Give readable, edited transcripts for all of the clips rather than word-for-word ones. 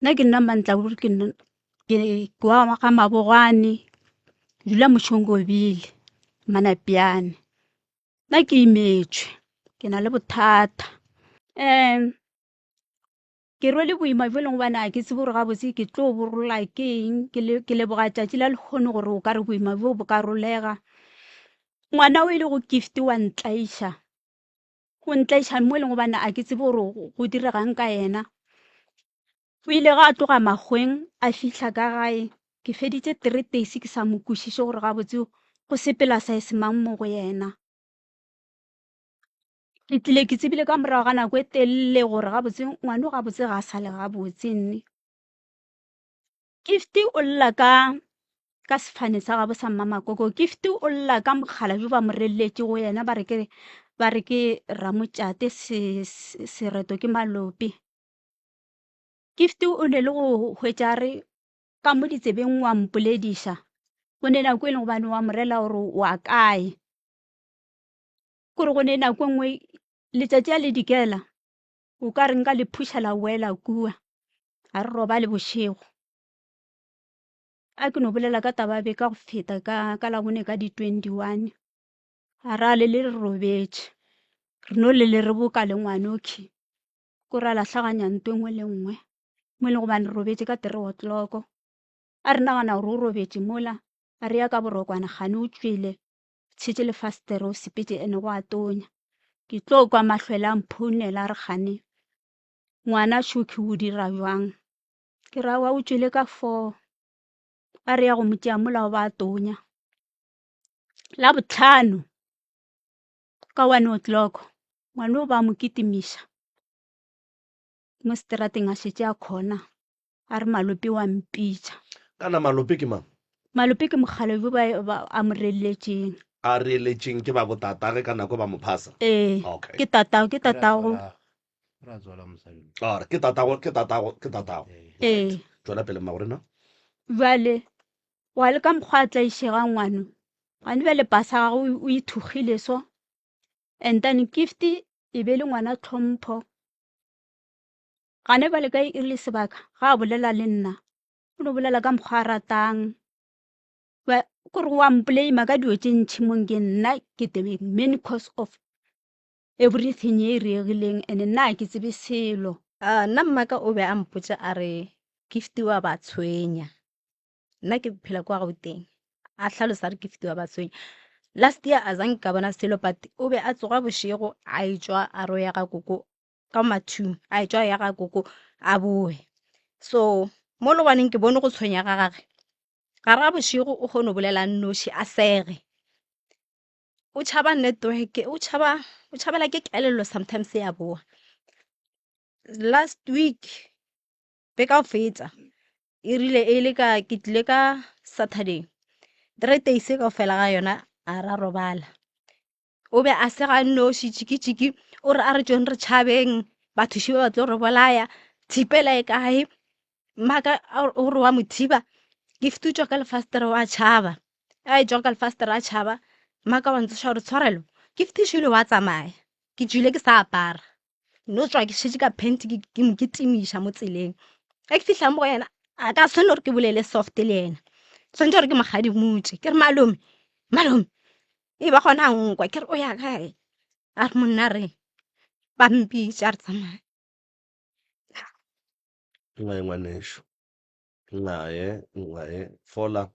Nna ke nna Mantlauri ke nna ke wa ga Mabogwane ke dula Mošongobile Manapiane. Nna ke imetšwe ke na le bothata ke rwele boima bjo e leng gobane ga ke tsebe gore gabotse ke tlo bo rola ke eng. Ke leboga tšatši la lehono gore o ka re boima bjo bo ka rolega. Ngwana o e lego Gift wa ntlaiša. Go ntlaiša mo e leng gobane a ke tsebe gore go diregang ka yena. O ile ge a tloga makgweng a fihla ka gae, ke feditše 3 days ke sa mo kwešiše gore gabotse go sepela size mang mo go yena. Ke tlile ke tsebile ka morago ga nako e telele gore gabotse ngwano gabotse ga a sa le gabotse nne. Gift o lla ka ka sefane sa gabo sa mmamakoko. Gift o lla ka mogala jo ba mo reletše go yena ba re ke ba re ke Ramotšate se sereto ke Malope. Gift o ne le go hwetša a re ka mo ditsebeng wa mpolediša. Go ne nako e leng gobane wa mo rela gore wa kae. Kore go ne nako e nngwe letšatši a le dikela o ka re nka le phuša la boela kua. Ga re robale bošego. A ke no bolela ka taba ya beke ya go feta ka ka Labone ka di 21. A ra le le re robetše. Re no le le re boka le ngwanokhwi. Ko ra lahlaganya nto e nngwe le nngwe. Mo e leng gobane re robetše ka 3 o'clock. A re nagana gore o robetše mola, a re ya ka borokwana kgane o tšwele, o tshetše lefastere o sepetše ene go a tonya. Ke tlo kwa mahlwele a mphounela a re kgane ngwana Shoki o dira bjang. Ke re aowa o tšwele ka 4. A re ya go mo tšea mola o ba a tonya. Labohlano ka 1 o'clock ngwana o ba mo kitimiša mo seterateng a šetše a khona a re Malope wa mpitša. Kana Malope ke mang? Malope ke mokgalabje yo ba, ba a mo reeletšeng. A reeletšeng ke ba botatage ka nako ba mo phasa? Ee, Okay. ke tatago, ke tatago. Ra tswala mosadi. Alright, ke tatago, ke tatago, ke tatago. Ee. Tšwela pele mmagorena. Bjale wa le ka mokgwa a tlaišega ngwano. Gane bjale pasa gagwe o ithukgile so. And then Gift e be le ngwana tlhompho. Gane bjale ka e le sebaka ga a bolela le nna o no bolela ka mokgwa a ratang. Kore wa mpolema ka dilo tše ntšhi mo nke nna ke the main cause of everything ye e diregileng and nna ga ke tsebe selo. Nna mmaka o be a mpotša a re Gift wa ba tshwenya. Nna ke phela kwa Gauteng. A hlalosa a re Gift wa ba tshwenya. Last year a zange ka bona selo but o be a tsoga bošego a etšwa a re o ya ga koko ka ma 2 a etšwa ya ga koko a boe. So mo le gwaneng ke bone go tshwenya ga gage. Gare ga bošego o kgone go bolela a nnoši a sege. O tšhaba network o tšhaba o tšhabela ke kelello sometimes ya boa. Last week beke ya go fetsa e rile e le ka ke tlile ka Saturday 3 days kaofela ga yona a ra robala. O be a sega a nnoši tšiki-tšiki o re a re tšweng re tšhabeng batho šiba ba tlo re bolaya thipela e kae mmaka o re wa mo thiba Gift o tšwa ka lefastere wa tšhaba a e tšwa ka lefastere a tšhaba mmaka wa ntsoša gore tshwarelo Gift šele wa tsamaya ke tšwile ke sa apara no tšwa ke šetše ka phenti ke mo kitimiša mo tseleng ge ke fihla mo go yena a ka tshwanela gore ke bolele soft le yena tshwanetse gore ke mo kgadimotše ke re malome malome e ba gona a nkwa ke re o ya kae a re monna re ba mpitša re tsamaya Nnae ngwanešu, nnae, nnae, fola.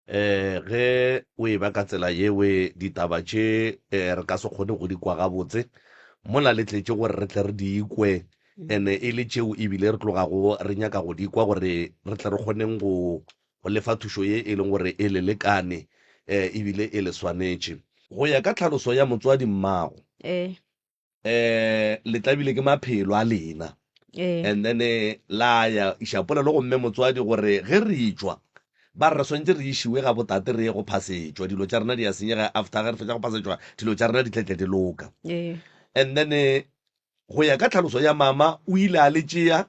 Eh, ge o e ba ka tsela yewe ditaba tše eh, re ka se kgone go di kwa gabotse mola le tletše gore re tle re di kwe ene e le tšeo ebile re tlogago re nyaka go di kwa gore re tle re kgoneng go go lefa thušo ye e leng gore e le lekane eh, ebile e le swanetše. Go ya ka tlhaloso ya motswadi mmago, Ee. eh le tlabile ke maphelo a lena Ee. and then eh, la ya iša polelo go mme motswadi gore ge re tšwa ba re re swantše re išiwe ga botate re ye go phasetšwa dilo tša rena di a senyega after ge re fetša go phasetšwa dilo tša rena di tletle di loka Ee. and then eh, go ya ka tlhaloso ya mama o ile a le tšea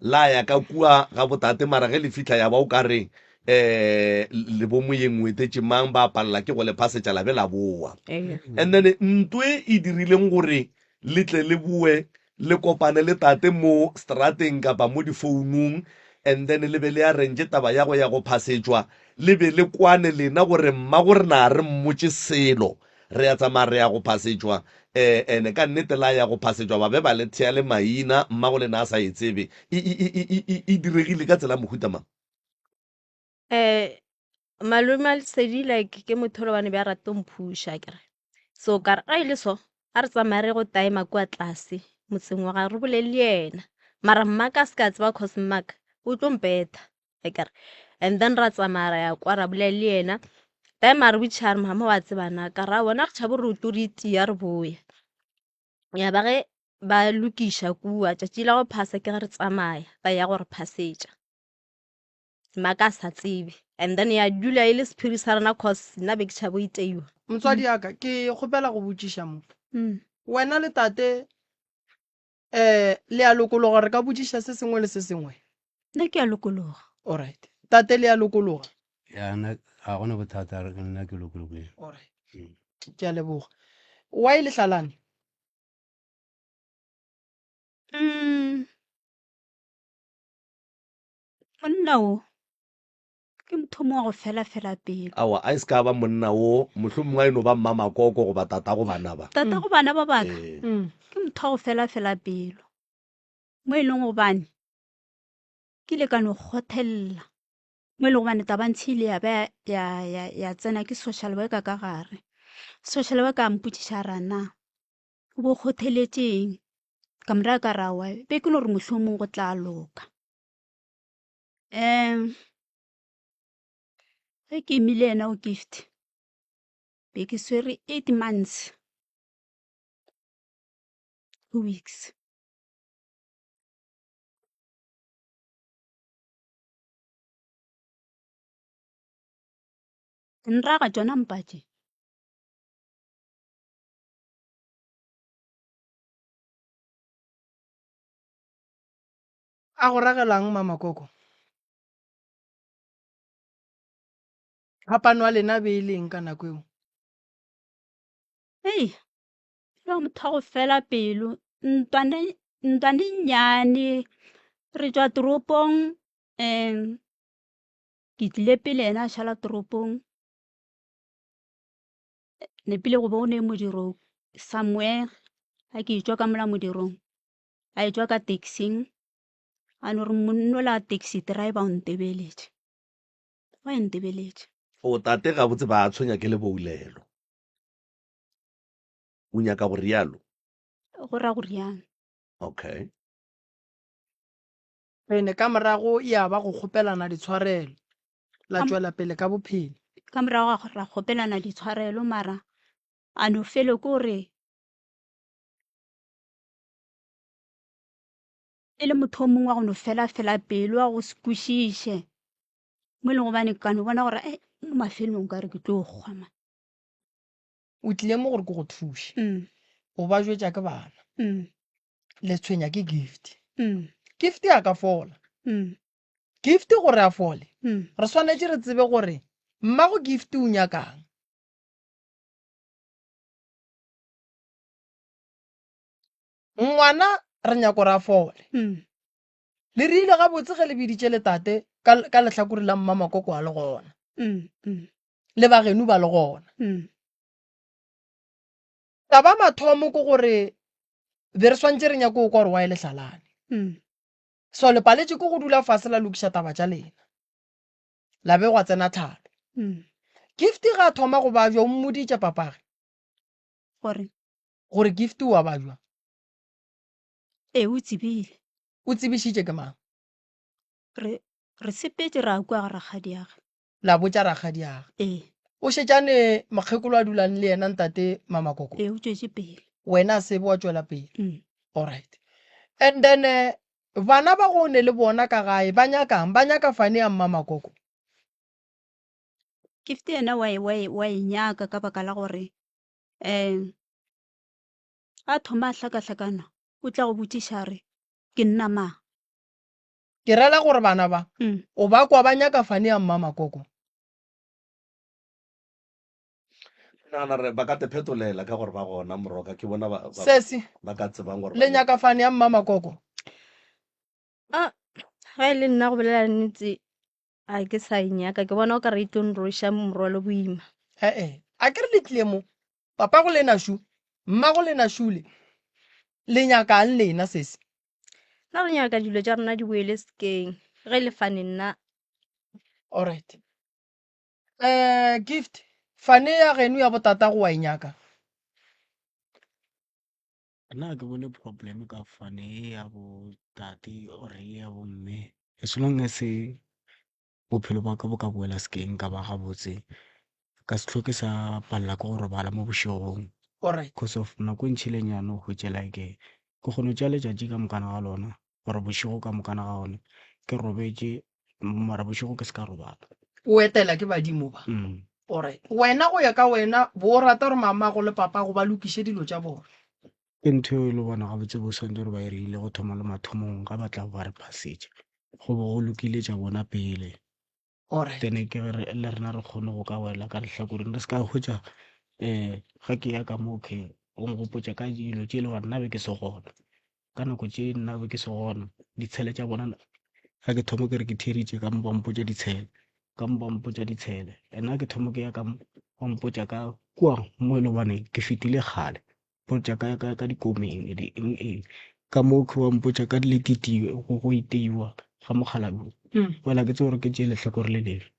La ya ka kua ga botate, mara ge le fihla ya ba o ka re um le bo moyeng o etetše mang, ba palela ke go le phasetša la be la boa. And then nto e e dirileng gore le tle le boe le kopane le tate mo strateng kapa mo difounung. And then le be le arrange taba ya go ya go phasetšwa, le be le kwane lena gore mmago rena a re mmotše selo, re ya tsamaya re ya go phasetšwa. Eh, ene ka nnete la ya go phasetšwa ba be ba le thea le maina, mmago lena a sa e tsebe. E, e, e, e, e, e diregile ka tsela ya mohuta mang? Eh, malome a Lesedi like ke motho o le bane be a rata go mphuša akere. So ka re ga e le so, a re tsamaye re go taema kua tlase motseng wa gage re bolele le yena. Mara mmaka a se ka tseba cause mmaka o tlo mpetha akere. And then ra tsamaya ra ya kwa ra bolela le yena. Time a re botšiša a re mama wa tseba na? Ka re aowa nna re tšhaba gore o tlo re itia re boya. Ya ba ge ba lokiša kua tšatši la go phasa ke ge re tsamaya ba ya go re phasetša. Maka a sa tsebe and then ya dula e le sephiri sa rena cause nna be ke tšhabo iteiwa. Motswadi ya ka, ke kgopela go botšiša mo. Wena le tate um le a lokologa re ka botšiša se sengwe le se sengwe? Nna ke a lokologa. Alright. Tate le a lokologa? Ya nna ga gona bothata nna ke lokologile. Alright. Ke a leboga. Why le hlalane? Mm. Monna wo ke motho mongwe wa go fela-fela pelo. Aowa, a e se ka ba monna wo, mohlomongwe a e no ba mmamakoko goba tatago bana ba. Tatago bana ba baka Ee. ke motho wa go fela-fela pelo, mo e leng gobane ke ile ka no kgothelela, mo e leng gobane tabantshi e ile ya ba ya, ya, ya tsena ke social worker ka gare. Social worker a mpotšiša a re, Na o bo kgotheletše eng? Ka mo raya ka re, Aowa, be ke no re mohlomong go tla loka. Um ge ke imile yena o Gift be ke swere 8 months 2 weeks. Nraga tšona mpa tše. A go ragelang Mama Koko? Phapano ya lena be e le eng ka nako eo? Ei, ba motho wa go fela pelo ntwane ntwane nnyane re tšwa toropong um ke tlile pele yena a šala toropong nepile go be o ne modiro somewhere a ke tšwa ka mola modirong a etšwa ka taxing a no re monnola taxi driver o ntebeletše wa e ntebeletše. O tate gabotse ba tshwenya ke leboulelo. O nyaka go rialo? Go ra go rialo. Okay. Ene ka morago ya ba go kgopelana ditshwarelo, la tšwela pele ka bophelo. Ka morago ga ra kgopelana ditshwarelo mara a no felo ke gore e le motho o mongwe wa go no fela fela pelo wa go se kwešiše mo e leng gobane ka no bona gore e mo mafelong ka re ke tlo kgwa man. O tlile mo gore ke go thuše. O ba jwetša ke bana. Le tshwenya ke Gift. Gift a ka fola. Gift gore a fole, re swanetše re tsebe gore mmago Gift o nyakang. Ngwana re nyaka gore a fole. Le rile gabotse ge le biditše le tate ka, ka lehlakore la mmamakoko a le gona. Le bageno ba le gona. Taba mathomo ke gore be re swantše re nyake go kwa gore why le hlalane. So le paletše ke go dula fase la lokiša taba tša lena. La be gwa tsena tlhalo. Gift ga a thoma go babja o mmoditše papage. Gore Gore Gift o a babja? Ee, o tsebile. O tsebišitše ke mang? Re, re sepetše ra kua ga rakgadiage. La botša rakgadiage? Ee. O šetšane mokgekolo a dulang le yena ntate Mamakoko? Ee, o tšwetše pele. Wena a sebe wa tšwela pele? Alright. And then eh, bana ba go ne le bona ka gae ba nyakang? Ba nyaka fane ya Mmamakoko? Gift yena wa e, wa e, wa e nyaka ka baka la gore um a thoma a hlakahlakana o tla go botšiša a re ke nna mang. Ke rela gore bana ba o ba kwa ba nyaka fane ya Mmamakoko. Ke nagana gore ba ka te phetolela ka gore ba gona Moroka ke bona ba, ba, Sesi, ba ka tsebang gore le nyaka fane ya Mmamakoko? Ah, Ge e le nna go bolela nnete a ke sa e nyaka, ke bona o ka re e tlo nroša morwalo boima. E-e, a ke re le tlile mo, papago lena šu, mmago lena šule, le nyakang lena sesi? Nna re nyaka dilo tša rena di boele sekeng, ge le fane nna. Alright. Eh, Gift, fane ya geno ya botatago wa e nyaka? Nna ga ke bone problem ka fane ye ya bo tate or ye ya bo mme as long as bophelo ba ka bo ka boela sekeng ka ba gabotse ka se hloke sa palela ke go robala mo bošegong. Alright. Cause of nako e ntši le nyane o hwetše like ke kgona go tšea letšatši ka mokana ga lona or bošego ka mokana ga ona ke robetše mara bošego ke se ka robala. O etela ke badimo ba. Mm. Alright. Wena go ya ka wena bo o rata gore mamago le papago ba lokiše dilo tša bona? Ke ntho eo e le bona gabotse bo swanetše gore ba e rile go thoma le mathomong ga ba tla ba re phasitše go bo go lokile tša bona pele. Alright. Then ke re le rena re kgone go ka wela ka lehlakoreng re se ka hwetša um ga ke ya ka mo okay o nkgopotša ka dilo tše e le gore nna be ke se gona. Ka nako tše nna be ke se gona ditshele tša bona ga ke thoma ke re ke theeditše ka mo ba mpotša ditshele ka mo ba mpotša ditshele and ga ke thoma ke ya ka mo ba mpotša ka kua mo e le gobane ke fetile kgale mpotša ka ka ka dikomeng di eng eng ka mo ke wa mpotša ka letitiwe go go iteiwa ga mokgalabje wela ke tsebe gore ke tšee lehlakore le lefe.